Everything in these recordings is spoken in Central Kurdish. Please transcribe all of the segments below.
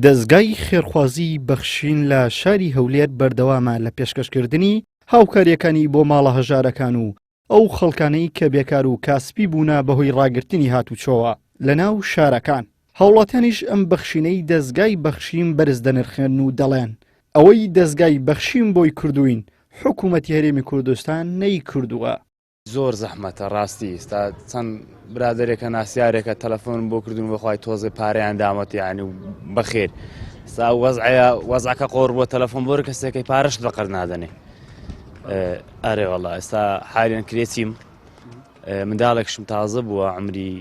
دەزگای خێرخوازیی بەخشین لە شاری هەولێر بەردەوامە لە پێشکەشکردنی هاوکارییەکانی بۆ ماڵە هەژارەکان و ئەو خەڵکانەی کە بێکار و کاسپی بوونە بەهۆی ڕاگرتنی هاتوچۆوە لەناو شارەکان. هاوڵاتیانیش ئەم بەخشینەی دەزگای بەخشین بەرز دەنرخێنن و دەڵێن، ئەوەی دەزگای بەخشین بۆی کردووین حکوومەتی هەرێمی کوردستان نەیکردووە. زۆر زەحمەتە ڕاستی ئیستا چەند برادێکە ناسیارێکە تەلەفۆنم بۆ کردون بەخوای تۆزێ پارەیان دامەت یعنی و بەخێر سا وەزعەیە وەزعەکە قۆڕ بۆ تەلەفۆن بۆ کەسێکی پارەشت بە قەر نادەنێ ئەرێ وەڵا ئێستا حالیان کرێچیم منداڵێکشم تازە بووە عمری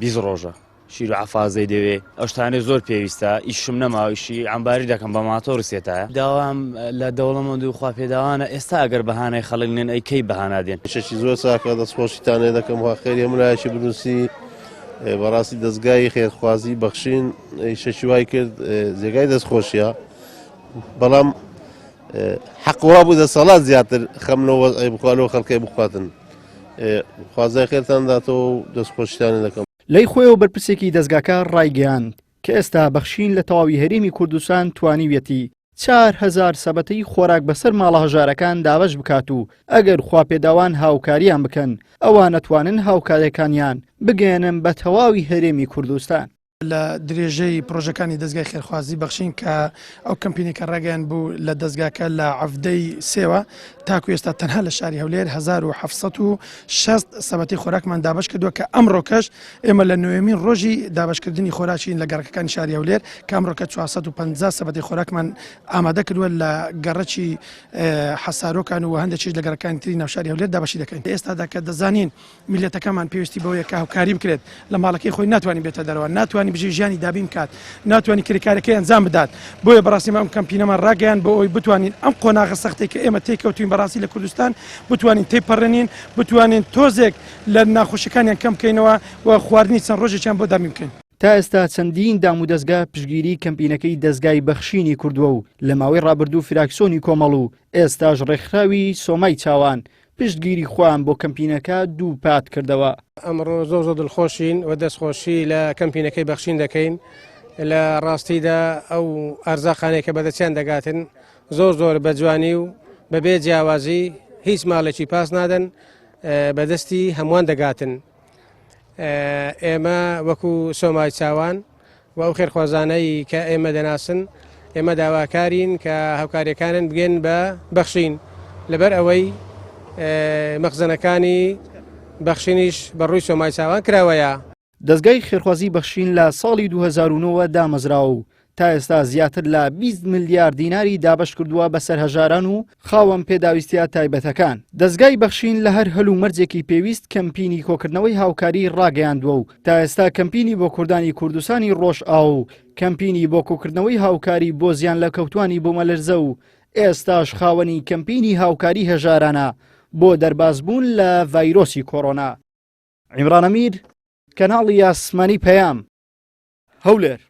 20 ڕۆژە شیر و عەفازەی دەوێ ئەو شتانەی زۆر پێویستە ئیشم نەماوە ئیشی عەمباری دەکەم بە ماتۆڕ سێتایە داوام لە دەوڵەمەند و خواپێداوانە ئێستا ئەگەر بەهانای خەڵک نێن ئەی کەی بەهانا دێن. ئیشێکی زۆر چاکە دەستخۆشیتان لێ دەکەم خوا خێری هەموو لایەکی بنووسی بەڕاستی دەزگای خێرخوازی بەخشین ئیشێکی وای کرد جێگای دەستخۆشیە بەڵام حەق وابوو دەسەڵات زیاتر خەم لەو وەزعەی بخوا لەو خەڵکەی بخواتن خوازای خێرتان داتەوە و دەستخۆشیتان لێ دەکەم. لای خۆیەوە بەرپرسێکی دەزگاکە ڕایگەیاند کە ئێستا بەخشین لە تەواوی هەرێمی کوردستان توانیویەتی 4000 سەبەتەی خۆراک بەسەر ماڵە هەژارەکان دابەش بکات و ئەگەر خواپێداوان هاوکاریان بکەن ئەوا نەتوانن هاوکاریەکانیان بگەیەنن بە تەواوی هەرێمی کوردستان. لە درێژەی پرۆژەکانی دەزگای خێرخوازی بەخشین کە ئەو کەمپینی کە ڕاگەیان بوو لە دەزگاکە لە عەڤدەی سێوە تاکو ئێستا تەنها لە شاری هەولێر 1760 سەبەتەی خۆراکمان دابەش کردووە کە ئەمڕۆکەش ئێمە لە نوێمین ڕۆژی دابەشکردنی خۆراکین لە گەڕەکەکانی شاری هەولێر کە ئەمڕۆکە 450 سەبەتەی خۆراکمان ئامادە کردووە لە گەڕەکی حەسارۆکان و هەندێکیش لە گەڕەکانی تری ناوشاری هەولێر دابەشی دەکەین ئێستادا کە دەزانین میللەتەکەمان پێویستی بەوەیە کە هاوکاری بکرێت، لە ماڵەکەی خۆی ناتوانێت بێتە دەرەوە، ناتوانێت بژێوی ژیانی دابین بکات، ناتوانێت کرێکارەکەی ئەنجام بدات، بۆیە بەڕاستی ئێمە ئەم کەمپینەمان ڕاگەیاند بۆ ئەوەی بتوانین ئەم قۆناغە سەختەی کە ئێمە تێیکەوتوین بەڕاستی لە کوردستان بتوانین تێیپەڕێنین، بتوانین تۆزێک لە ناخۆشیەکانیان کەم بکەینەوە و خواردنی چەند ڕۆژێکیان بۆ دابین بکەین. تا ئێستا چەندین دامودەزگا پشتگیری کەمپینەکەی دەزگای بەخشینی کردووە و لە ماوەی ڕابردوو فراکسۆنی کۆمەڵ و ئێستاش ڕێکخراوی سۆمای چاوان پشتگیری خۆیان بۆ کەمپینەکە دووپات کردەوە. ئەمڕۆ زۆر زۆر دڵخۆشین و دەستخۆشی لە کەمپینەکەی بەخشین دەکەین، لە ڕاستیدا ئەو ئەرزاقانەی کە بەدەستیان دەگاتن زۆر زۆر بە جوانی و بەبێ جیاوازی هیچ ماڵێکی پاس نادەن بەدەستی هەمووان دەگاتن. ئێمە وەکو سۆمای چاوان و ئەو خێرخوازانەی کە ئێمە دەناسن، ئێمە داواکارین کە هاوکارییەکانن بگەن بە بەخشین، لەبەر ئەوەی مەخزەنەکانی بەخشینیش بە ڕووی سۆمای چاوان کراوەیە. دەزگای خێرخوازی بەخشین لە ساڵی 2009 وە دامەزراوە و تا ئێستا زیاتر لە 20 ملیار دیناری دابەشکردووە بەسەر هەژاران و خاوەن پێداویستیە تایبەتەکان. دەزگای بەخشین لە هەر هەلومەرجێکی پێویست کەمپینی کۆکردنەوەی هاوکاری ڕاگەیاندووە و تا ئێستا کەمپینی بۆ کوردانی کوردستانی ڕۆژئاوا و کەمپینی بۆ کۆکردنەوەی هاوکاری بۆ زیانلەکەوتوانی بومەلەرزە و ئێستاش خاوەنی کەمپینی هاوکاری هەژارانە بۆ دەربازبوون لە ڤایرۆسی کۆرۆنا. عیمران ئەمیر، کەناڵی ئاسمانی پەیام، هەولێر.